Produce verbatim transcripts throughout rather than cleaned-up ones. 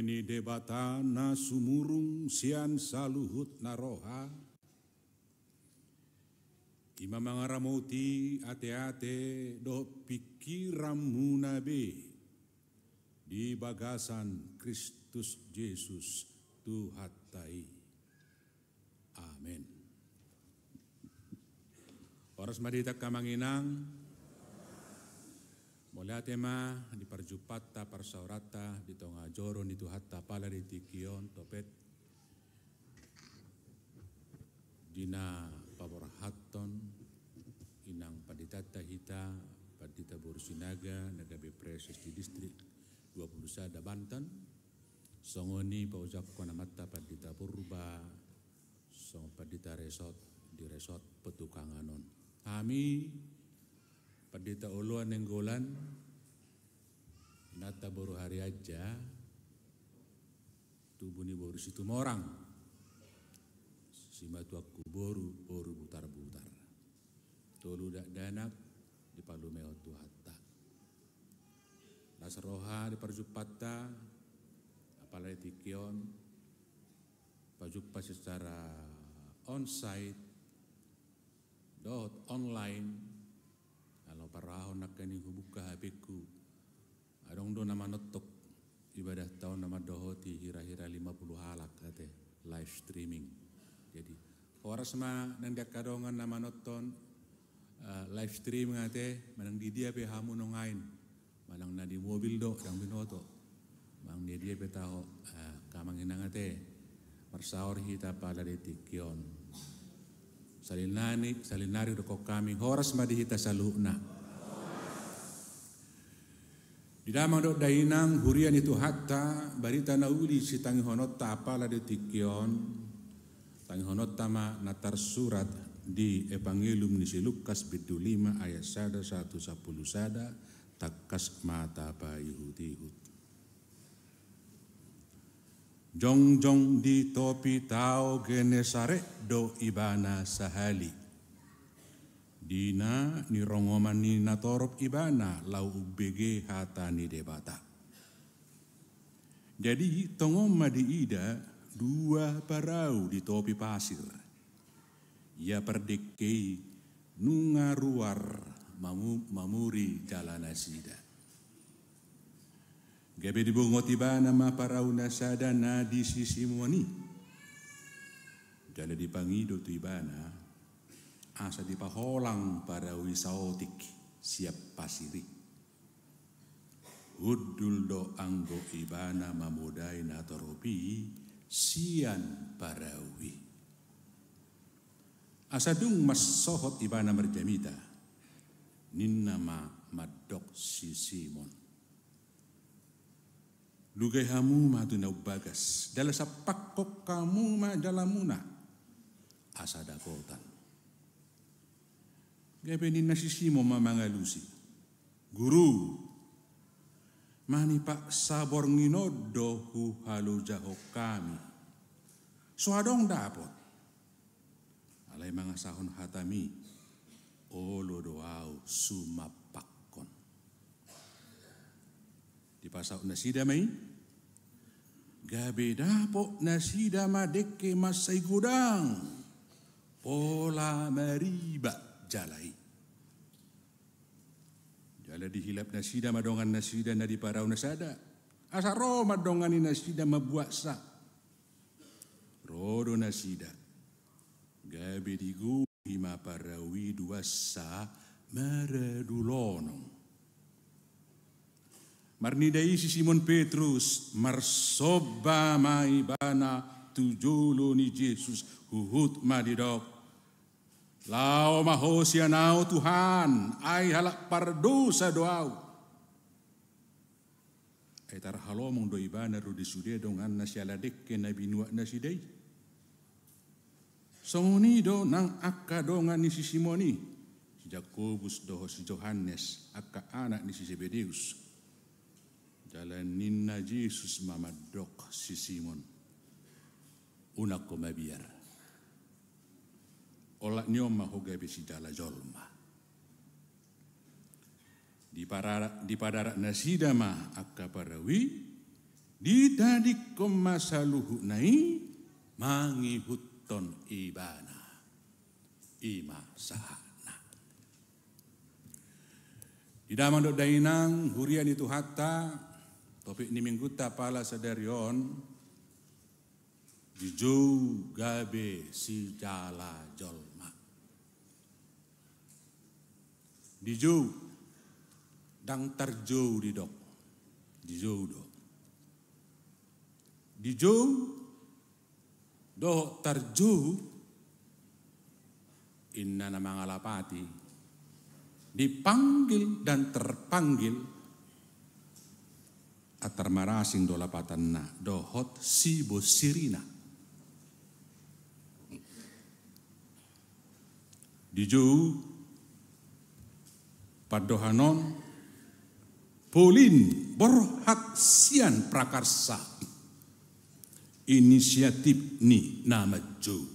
ni Debata na sumurung sian saluhut na roha, i ma mangaramoti ateate dohot pingkiranmuna be di bagasan Kristus Jesus Tuhanta i. Amen. Horas ma di hita angka amang inang. Mauliate ma di parjumpanta, parsaoranta di tonga joro ni Tuhanta pala di tingki on, topet di na paborhathon inang panditanta hita, Pandita Boru Sinaga, na gabe praeses di distrik dua pulu sada Banten. Songon i paojakhon amanta Pandita Purba, songon pandita resort di Resort Petukangan on. Hami Pandita Oloan Nainggolan, inanta boru Harianja, tubu ni boru Situmorang, simatuangku boru, boru Butarbutar. Tolu dakdanak dipalumehon Tuhanta. Las roha di parjumpanta, apala di tingki on, pajumpa secara onsite dohot online. Ala parahon nangkaning hubuka H P-ku, adong do na manonton ibadahta on na mandohoti hira-hira lima puluh halak ate, live streaming. Jadi horas ma nang di angka dongan na manonton, eh, live streaming ate, manang di dia pe hamu nuaeng, manang na di mobil do, ndang binoto, manang di dia pe taho, eh, angka amang inang ate. Marsaor hita pala di tingki on. Saonari, saonari dohonon hami, horas ma di hita saluhutna. Di damang dohot dainang, huria ni Tuhanta, barita na uli sitangihononta apala di tingki on, tangihononta ma na tarsurat di Evangelium ni si Lukas bindu lima ayat sada sahat tu sampulu sada, tangkas ma tapaihut-ihut. Jongjong di topi tao Genesaret do ibana sahali, di na nirongoman ni natorop ibana laho umbege hata ni Debata. Jadi tongon ma diida dua parau di topi pasir. Ia pardengke i nunga ruar mamu-, mamuri jala nasida. Gabe dibungot ibana ma parau na sada na di si Simon i. Jala dipangido tu ibana, asa dipaholang parau i saotik sian pasir i. Hundul do anggo ibana mamodai natorop i sian parau i. Asa dung mansohot ibana marjamita, ninna ma mandok si Simon: Lugai hamu ma tu na umbagas, jala sampakhon hamu ma jalamuna, asa dapotan. Gabe ninna si Simon ma mangalusi: Guru, manipat saborngin on do huhalojahon hami, so adong dapot. Alai mangasahon hatami, olo do ahu sumampakhon. Dipasaut nasida ma i, gabe dapot nasida ma dengke mansai godang, pola maribat jala i. Jala dihilap nasida ma dongan nasida na di parau na sada, asa ro ma dongan ni nasida mambuatsa. Ro do nasida, gabe digohi ma parau i duansa maradulonong. Marnida i si Simon Petrus, marsomba ma ibana tu jolo ni Jesus, huhut ma didok: Laho ma ho sian ahu Tuhan, ai halak pardosa do ahu. Ai tarhalomong do ibana ro di sude donganna siala dengke na binuat nasida i. Songon i do nang angka dongan ni si Simon i, si Jakobus dohot si Johannes, angka anak ni si Sebedeus. Jala ninna Jesus ma mandok si Simon: Unang ho mabiar. Olat ni on ma ho gabe sijala jolma. Dipara-, dipadarat nasida ma angka parau i, Ditadingkon ma saluhutna i mangihuthon ibana. I ma sahatna. Di damang dohot dainang, huria ni Tuhanta, topik ni minggunta pala sadari on, dijou gabe sijala jolma. Dijou, ndang tarjou didok. Dijou do. Dijou dohot tarjou, inna na mangalapati, dipanggil dan terpanggil, antar marasing do lapatanna dohot sibonsirina. Dijou pandohan on, polin borhat sian prakarsa, inisiatif ni na manjou.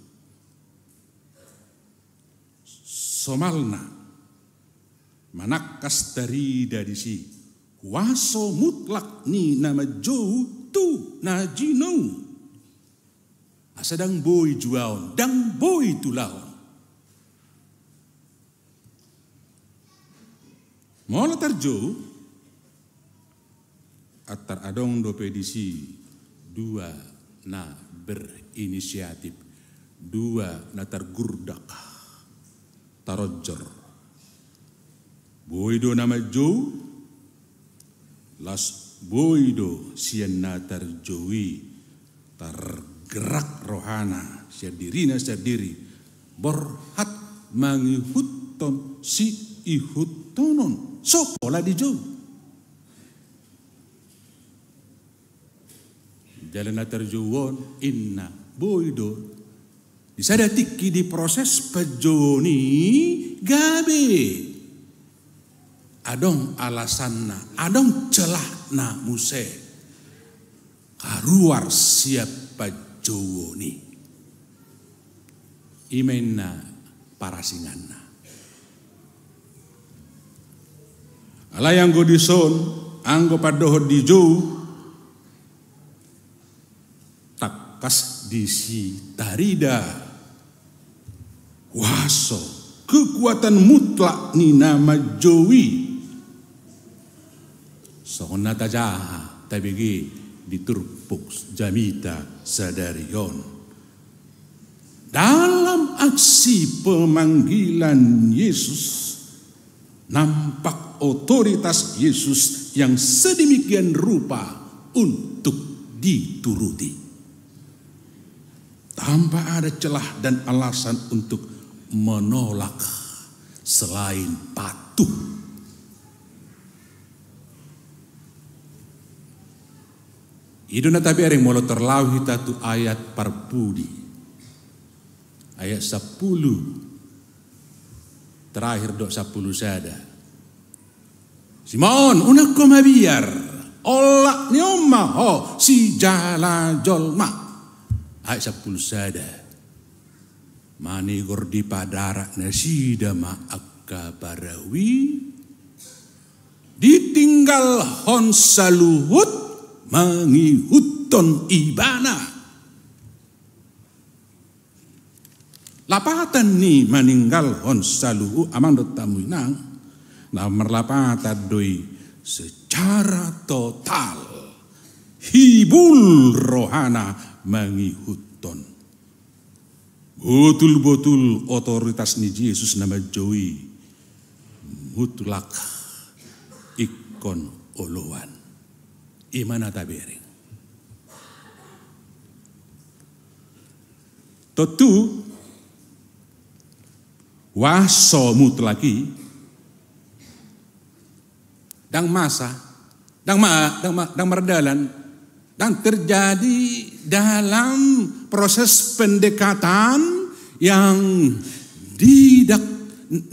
Somalna, manangkas tarida disi huaso mutlak ni na manjou tu na jinou. Asa ndang boi juaon, ndang boi tulaon. Molo tarjou, antar adong dope disi dua na berinisiatif, dua na targurdak, taronjor. Boi do na manjou, laos boi do sian na tarjou i targerak rohana sian dirina sandiri, borhat mangihuthon siihuthonon, so pola dijou. Jala na tarjou on, inna, boi do. Di sada tingki di proses panjouon i gabe adong alasanna, adong celahna muse karuar sian panjouon i. I ma inna parasinganna. Alai anggo dison, anggo pandohan dijou, tangkas disi tarida huaso, kekuatan mutlak ni na manjou i. Songon na tajaha, tabege di turpuk jamita sadari on. Dalam aksi pemanggilan Yesus, nampak otoritas Yesus yang sedemikian rupa untuk dituruti. Tanpa ada celah dan alasan untuk menolak selain patuh. I do na tabereng molo tarlaho hita tu ayat parpudi. Ayat sampulu terakhir dohot sampulu sada. Simon, unang ho mabiar, olat ni on ma ho sijala jolma. Ayat sampulu sada. Manigor dipadarat nasida ma angka parau i, ditinggalhon saluhut mangihuthon ibana. Lapatan ni maninggalhon saluhut, amang dohot hamu inang, na marlapatan do i secara total, hibul rohana mangihuthon. Botul-botul otoritas ni Jesus na manjou i mutlak ingkon oloan. I ma na tabereng. Tontu huaso mutlak i ndang masa, ndang ma, ndang ma, ndang mardalan, ndang terjadi dalam proses pendekatan yang didak-,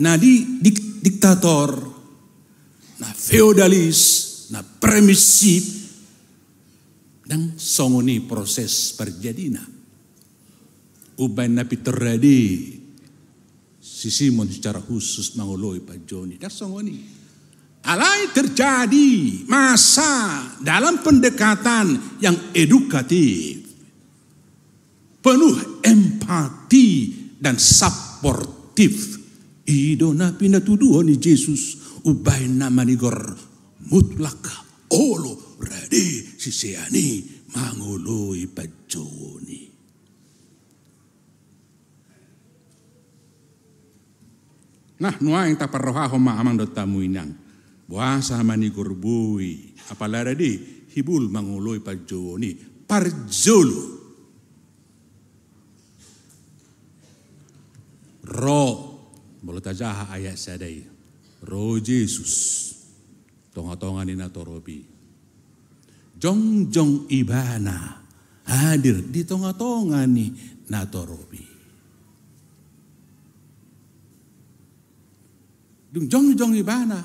na di, dik-, diktator, na feodalis, na permisif. Ndang songon i proses parjadina. Umbahen na pintor rade si Simon secara khusus mangoloi panjouon i, ndang songon i. Alai terjadi masa dalam pendekatan yang edukatif, penuh empati dan suportif. I do na pinatuduhon ni Jesus umbahen na manigor mutlak, olo rade sisean i mangoloi panjouon i. Nah, nuaeng taparrohahon ma amang dohot hamu inang. Boasa manigor boi, apala rade hibul mangoloi panjouon i? Parjolo, ro, molo tajaha ayat sada i, ro Jesus tongatonga ni natorop i. Jongjong ibana hadir di tongatonga ni natorop i. Dung jongjong ibana,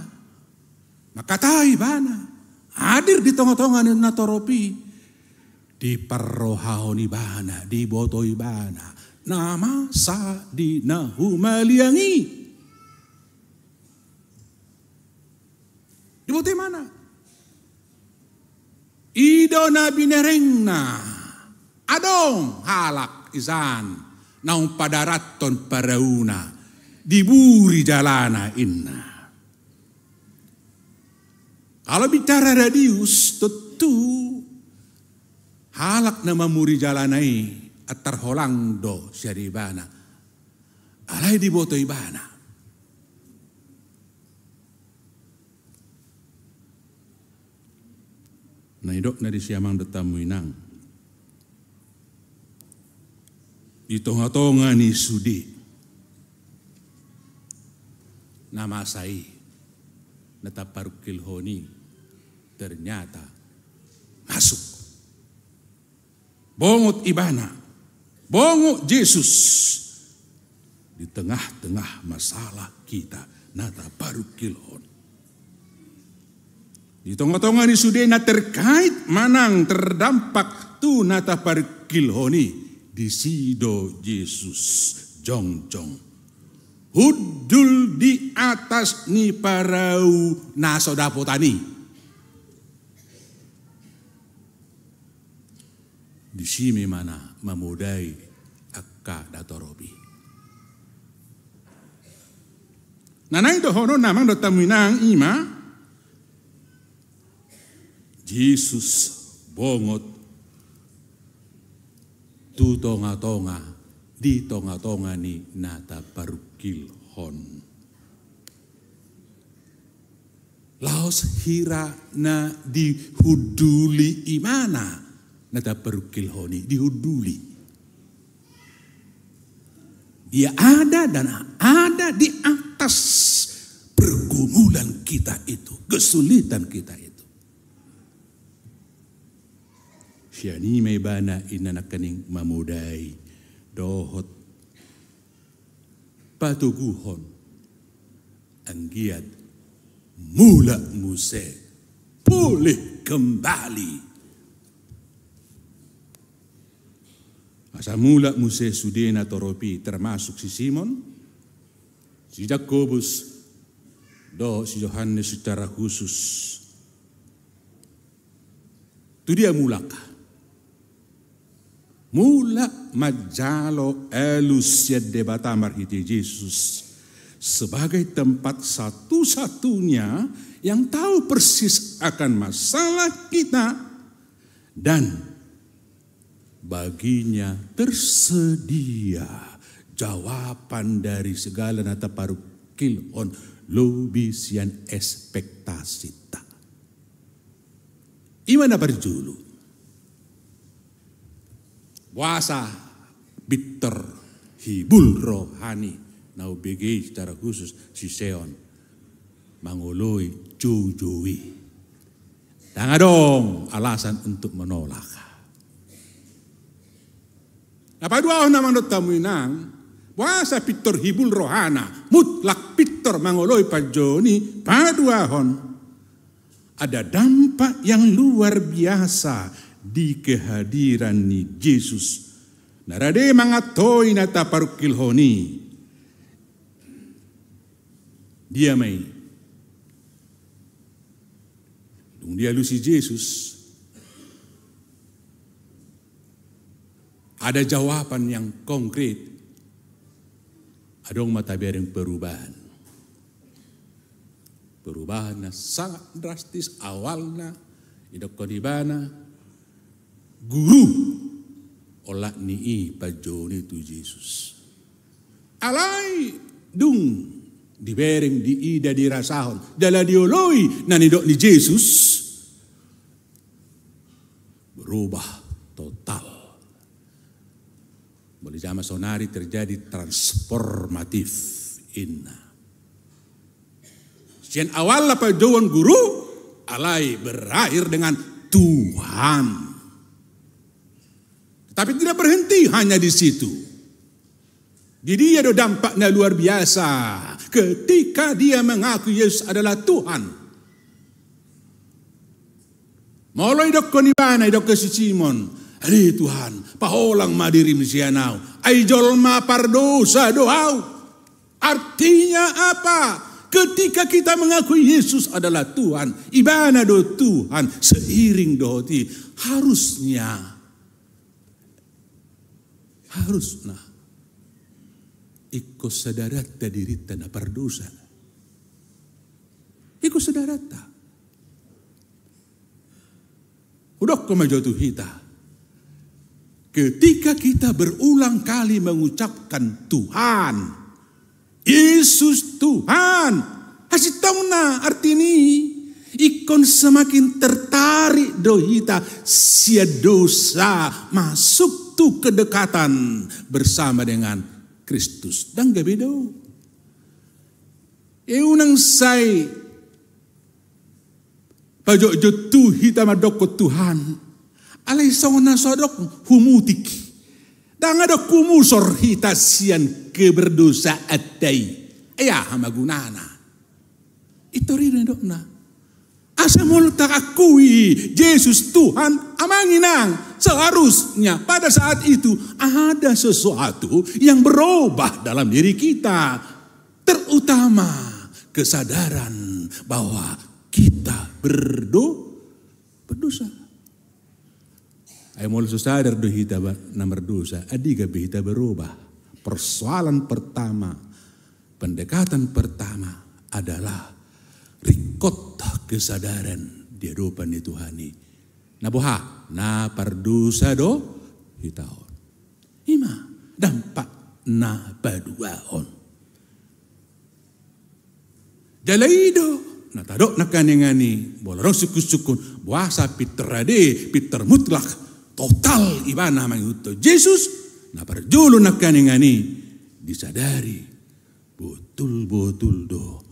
mangkatai ibana, hadir di tongatonga ni natorop i, diparrohahon ibana, diboto ibana na masa di na humaliang i. Diboto ibana. I do na binerengna, adong halak isan naung padarathon parauna, diburi jalana inna. Kalau bicara radius, tentu halak na mamuri jalana i antar holang do sian ibana. Alai diboto ibana. Na nidokna disi amang dohot hamu inang, di tongatonga ni sude na masa i na taparungkilhon i, ternyata masuk. Bongot ibana, bongot Jesus di tengah-tengah masalah hita na taparungkilhon. Di tongatonga ni sude na terkait manang terdampak tu na taparungkilhon i, disi do Jesus jongjong hundul di atas ni parau na so dapotan i. Disi ma ibana mamodai angka natorop i. Na naeng dohonon amang dohot hamu inang i ma, Jesus bongot tu tongatonga, di tongatonga ni na taparungkilhon. Laos hira na dihunduli ibana na taparungkilhon i, dihunduli. Dia ada dan ada di atas pergumulan kita itu, kesulitan kita itu. Sian i ma ibana inna nangkining mamodai dohot patoguhon, anggiat mulak muse, pulih kembali. Asa mulak muse sude natorop i, termasuk si Simon, si Jakobus, dohot si Johannes secara khusus. Tu dia mulak? Mulak manjalo alus sian Debata marhite Jesus sebagai tempat satu-satunya yang tahu persis akan masalah kita, dan baginya tersedia jawaban dari segala na taparungkilhon lobi sian ekspektasita. I ma na parjolo. Boasa pintor hibul rohani na umbege secara khusus siseon mangoloi joujou i. Ndang adong alasan untuk menolak. Na paduahon amang dohot hamu inang, boasa pintor hibul rohana, mutlak pintor mangoloi panjouon i, paduahon. Ada dampak yang luar biasa di kehadiran ni Jesus. Na rade mangantoi na taparungkilhon i. Dia ma i? Dung dialusi Jesus, ada jawaban yang konkret. Adong ma tabereng perubahan. Perubahan na sangat drastis. Awalna didokkon ibana, "Guru." Olat ni i panjouon i tu Jesus. Alai dung dibereng, diida, dirasahon jala dioloi na nidok ni Jesus, berubah total. Molo di zaman sonari terjadi transformatif, inna. Sian awalna panjouon guru, alai berakhir dengan Tuhan. Tapi tidak berhenti hanya di situ. Di dia do dampak na luar biasa ketika dia mengaku Yesus adalah Tuhan. Molo didokkon ibana, didokkon si Simon, "Ale Tuhan, paholang ma dirim sian ahu, ai jolma pardosa do ahu." Artinya apa? Ketika kita mengakui Yesus adalah Tuhan, ibana do Tuhan, seiring dohot i, harusnya, harusna ingkon sadaranta dirinta na pardosa. Ingkon sadaranta. Hudokkon ma jo tu hita, ketika kita berulang kali mengucapkan Tuhan, Yesus Tuhan, hasintongna arti ni i, ingkon semakin tertarik do hita sian dosa masuk tu kedekatan bersama dengan Kristus. Ndang gabe do. E, unang sai pajotjot tu hita mandokkon Tuhan, alai songon na so adong humutik. Ndang adong humusor hita sian keberdosaanta i. Ai aha ma gunana? Pintor i do nidokna. Asa molo taakui Jesus Tuhan, amang inang, seharusnya pada saat itu ada sesuatu yang berubah dalam diri kita. Terutama kesadaran bahwa kita berdo-, berdosa. Ai molo so sadar do hita ba-, na mardosa, andigan be hita berubah? Persoalan pertama, pendekatan pertama adalah ringkot kesadaran di adopan ni Tuhan i. Na boha? Na pardosa do hita on. I ma dampak na paduahon. Jala i do na tadok nangkaningan i, molo adong sungkunsungkun, boasa pintor ade, pintor mutlak, total ibana mangihuthon Jesus, na parjolo nangkaningan i disadari, botul-botul do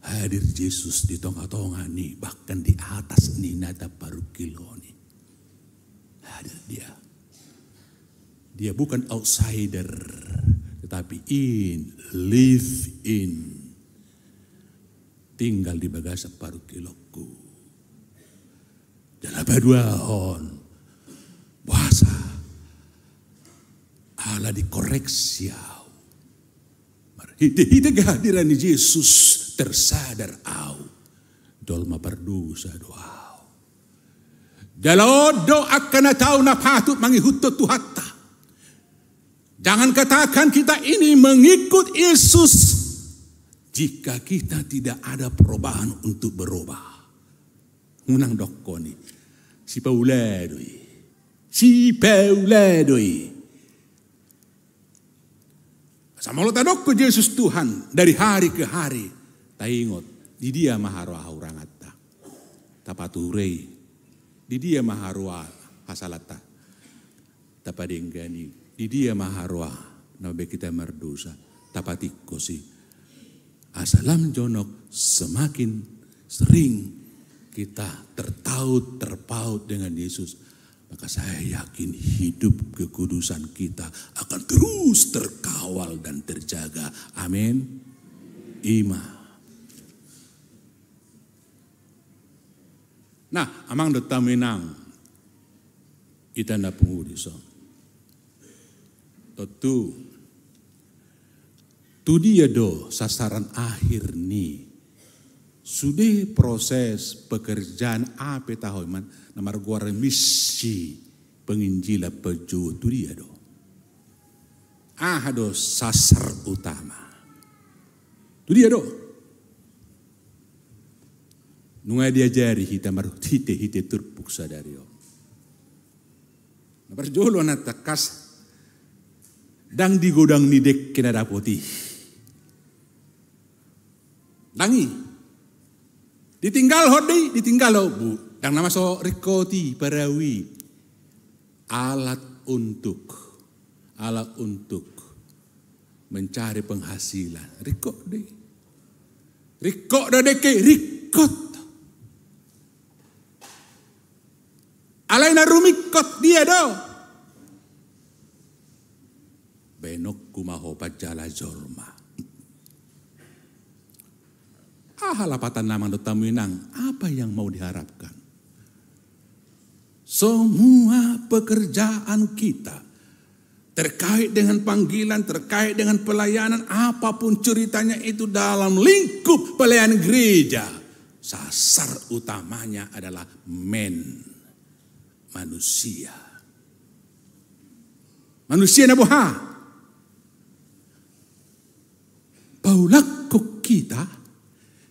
hadir Jesus di tongatonga ni, bahkan di atas ni na taparungkilhon i. Hadir Dia. Dia bukan outsider, tetapi in, live in. Tinggal di bagasan parungkilonku. Jala paduahon, boasa? Ala dikoreksi ahu. Marhitehite kehadiran ni Jesus tersadar ahu, jolma pardosa do ahu. Jala on do angka na tau na patut mangihuthon Tuhanta. Jangan katakan kita ini mengikut Yesus jika kita tidak ada perubahan untuk berubah. Unang dokkon i, sipaula do i. Sipaula do i. Asa molo tadokkon Jesus Tuhan dari hari ke hari, taingot, di dia ma haroa hahuranganta? Tapature i. Di dia ma haroa hasalanta? Tapadenggan i. Di dia ma haroa na mambahen hita mardosa? Tapatingkos i. Asa lam jonok semakin sering kita tertaut, terpaut dengan Yesus, maka saya yakin hidup kekudusan kita akan terus terkawal dan terjaga. Amin. I ma. Nah, amang dohot hamu inang, hita na pungu dison. Tontu, tu dia do sasaran akhir ni Sude proses pekerjaan ape taho iman na margoar misi penginjilan pajou tu dia do? Aha do sasar utama? Tu dia do? Nunga diajari hita marhite-hite turpuk sadari on. Na parjolo na tangkas, ndang di godang ni dengke na dapot i. Ndang i. Ditinggalhon do i, ditinggalhon, bu. Ndang nama so ringkot i, parau i. Alat untuk, alat untuk mencari penghasilan. Ringkot do i. Ringkot do dengke, ringkot. Alai na rumingkot dia do? Baenonku ma ho panjala jolma. Aha lapatanna amang dohot hamu inang? Apa yang mau diharapkan? Semua pekerjaan kita terkait dengan panggilan, terkait dengan pelayanan, apapun ceritanya itu dalam lingkup pelayanan gereja, sasar utamanya adalah men, manusia. Manusia na boha? Paulakkon hita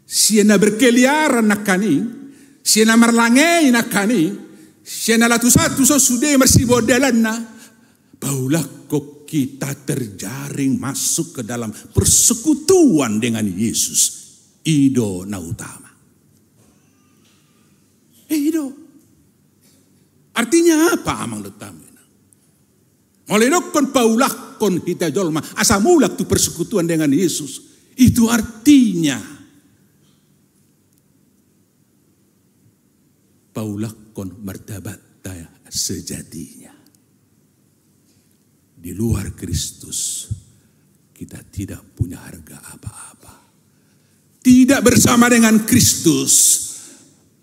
sian na berkeliaran nangkaning, sian na marlangei nangkaning, sian na latus-atus on sude marsiboan dalanna. Paulakkon hita terjaring masuk ke dalam persekutuan dengan Yesus. I do na utama. Eh, i do. Artinya apa, amang dohot hamu inang? Molo didokkon paulakkon hita jolma asa mulak tu persekutuan dengan Yesus, itu artinya paulakkon martabatta sejatinya. Di luar Kristus, kita tidak punya harga apa-apa. Tidak bersama dengan Kristus,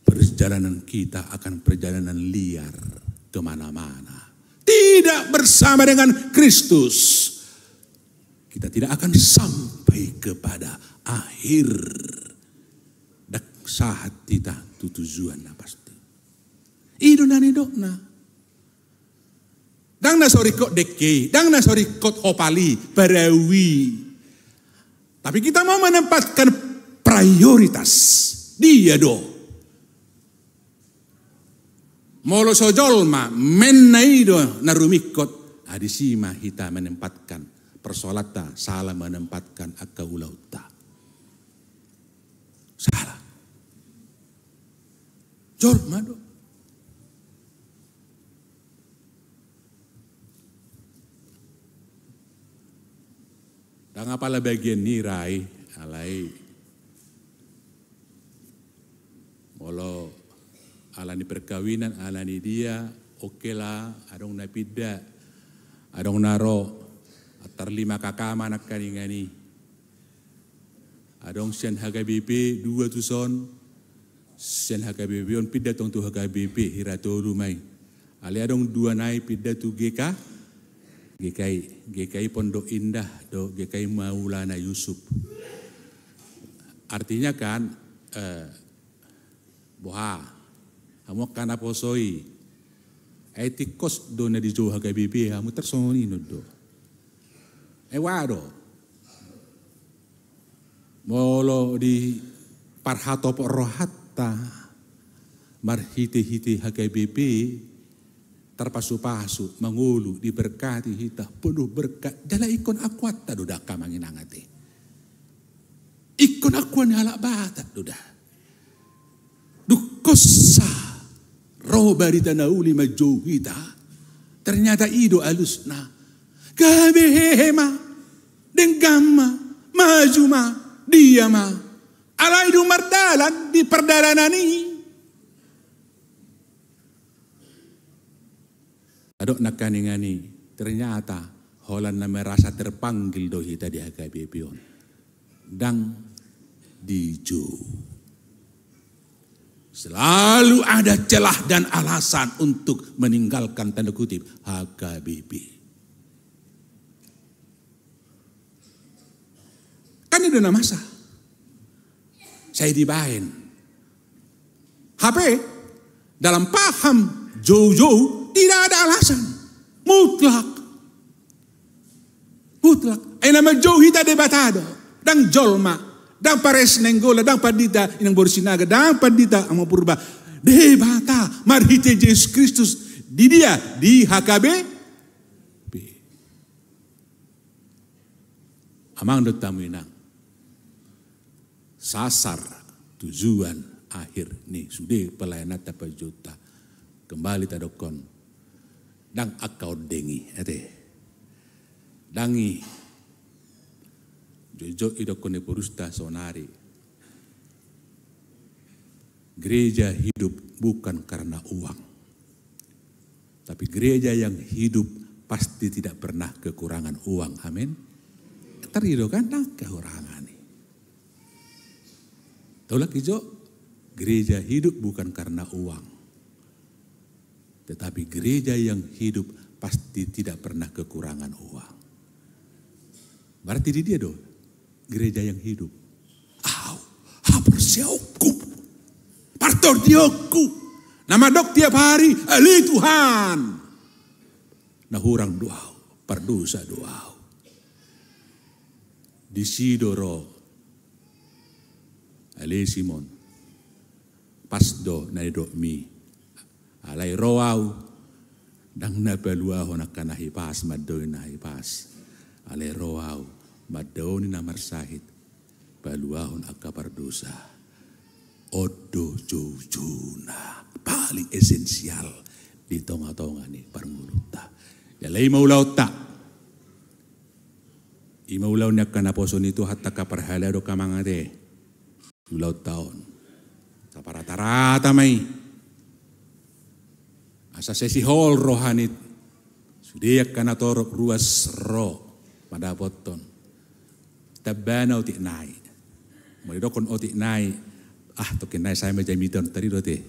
perjalanan kita akan perjalanan liar kemana-mana. Tidak bersama dengan Kristus, kita tidak akan sampai kepada akhir. Ndang sahat hita tu tujuan na pasti. I do na nidokna. Ndang na so ringkot dengke i, ndang na so ringkot hopal i, parau i. Tapi kita mau menempatkan prioritas. Dia do? Molo so jolma, menna i do na rumingkot, ah, disi ma hita menempatkan persoalanta, salah menempatkan angka ulaonta. Salah. Jolma do. Ndang apala bagian ni ra i, alai molo ala ni perkawinan, ala ni dia, oke lah, adong na pinda, adong na ro, antar lima K K ma nangkaningan i. Adong sian H K B P dua tuson, sian H K B P on pinda tong tu H K B P Hiratolu ma i. Alai adong dua nai pinda tu G K, G K I, G K I Pondok Indah do, G K I Maulana Yusuf. Artinya kan, eh, boha, hamu angka naposo i, ai tingkos do na dijou H K B P, hamu tarsongon i do. Ai boha do? Molo diparhatopot rohanta marhite-hite H K B P, tarpasu-pasu, mangolu, diberkati hita, penuh berkat, jala ingkon akuanta do da angka amang inang ate. Ingkon akuan ni halak Batak do da. Dung hosa ro barita na uli manjou hita, ternyata i do alusna. Gabe hehe ma, denggan ma, maju ma, dia ma. Alai dung mardalan di pardalanan i, adong nangkaningan i, ternyata holan na merasa terpanggil do hita di H K B P on. Ndang dijou. Selalu ada celah dan alasan untuk meninggalkan, tanda kutip, H K B P. Kan i do na masa. Sai dibaen. Hape dalam paham joujou tidak ada alasan. Mutlak. Mutlak. Ai na manjou hita Debata do. Ndang jolma. Ndang pares Nainggolan, ndang pandita, inang boru Sinaga, ndang pandita Amang Purba. Debata marhite Jesus Kristus di dia, di H K B P. Amang dohot hamu inang. Sasar, tujuan akhir ni sude pelayananta, panjouonta. Kembali tadokkon, ndang angka ondeng i, ate. Ndang i. Jotjot i dohonon ni borusta saonari. Gereja hidup bukan karena uang. Tapi gereja yang hidup pasti tidak pernah kekurangan uang. Amin. Tarido kan, ndang kekurangan i. Tolak ijo, gereja hidup bukan karena uang. Tetapi gereja yang hidup pasti tidak pernah kekurangan uang. Berarti di dia do gereja yang hidup. Au, haporseaonku, partordionku, na mandok tiap hari, ale Tuhan, na hurang do au, pardosa do au. Disi do ro ale Simon. Pas do na nidokmi. Alai ro au, ndang na paluahon angka na hipas, mandok na hipas. Alai ro au, mandaoni na marsahit, paluahon angka pardosa. On do joujouna paling esensial di tongatonga ni parngoluonta. Jala i ma ulaonta. I ma ulaon ni angka naposo ni Tuhanta, angka parhalado, angka amang, ate. Ulaonta on. Taparatarata ma i. Asa sai sihol roha ni sude angka natorop, ruas ro mandapothon. Tambana otik nai. Molo didokkon otik nai, ah, tongkin nai sae ma jamita on, tarido ate.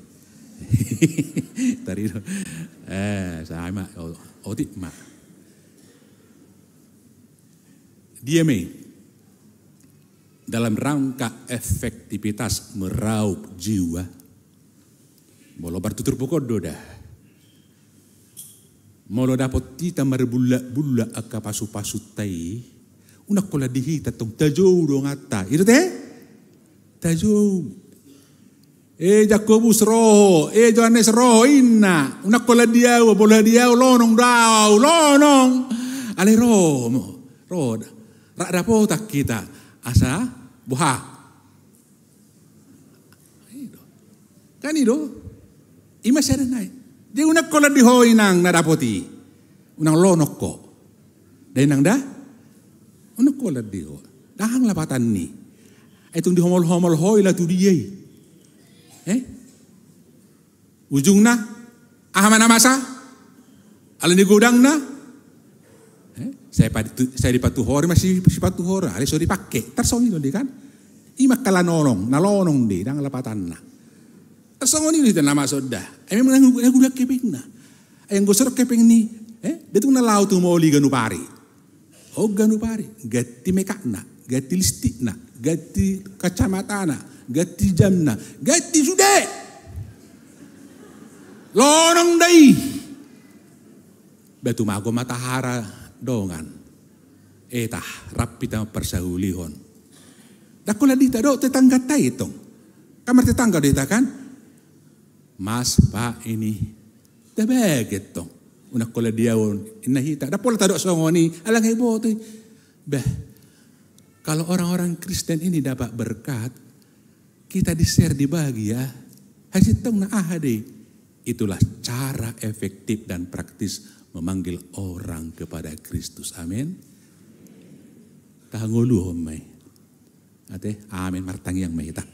Tarido. Eh, sae ma, o-, otik ma. Dia ma i? Dalam rangka efektivitas meraup jiwa. Molo partuturpuk on do da. Molo dapot hita marbullakbullak angka pasupasunta i, unang holan di hita tong, tajou donganta. I do ate? Tajou. E Jakobus ro ho, e Johannes ro ho, inna. Unang holan di au, boha di au, lonong do au, lonong. Alai ro, ro, rap dapotan hita. Asa boha? I do. Kan i do. I ma sada nai. Jadi unang holan di ho inang na dapot i. Unang lonong ho. Da inang da. Unang holan di ho. Ndang lapatanna i. Ai tung dihomolhomol ho i, laho tu dia i? Eh? Ujungna aha ma na masa? Alani godangna, eh, sai pa-, tu-, sai dipatuhori ma si-, sipatuhor, alai so dipangke. Tarsongon i do i kan? I ma angka na lonong, na lonong do i, ndang lapatanna. Tarsongon i do hita na masa on da. Ai memang na gu-, na godang hepengna. Ai anggo so adong hepeng ni, eh, da tung na laho tumoli ganup ari. On ganup ari, ganti makeupna, ganti lipstikna, ganti kacamatana, ganti jamna, ganti sude. Lonong do i. Ba tumagon ma tahara dongan. Eta, rap hita parsahulihon. Ndang holan di hita do tetangganta i tong. Kan martetangga do hita kan? Mas, Pak, ini. Tabagen tong. Unang holan di au, inna hita. Ndang pola tadok songon i, ala nga diboto i. Bah, kalau orang-orang Kristen ini dapat berkat, kita di-share, dibagi ya. Hasintonganna aha do i? Itulah cara efektif dan praktis memanggil orang kepada Kristus. Amin. Tahangoluhon ma i. Ate, amin, martangiang ma hita.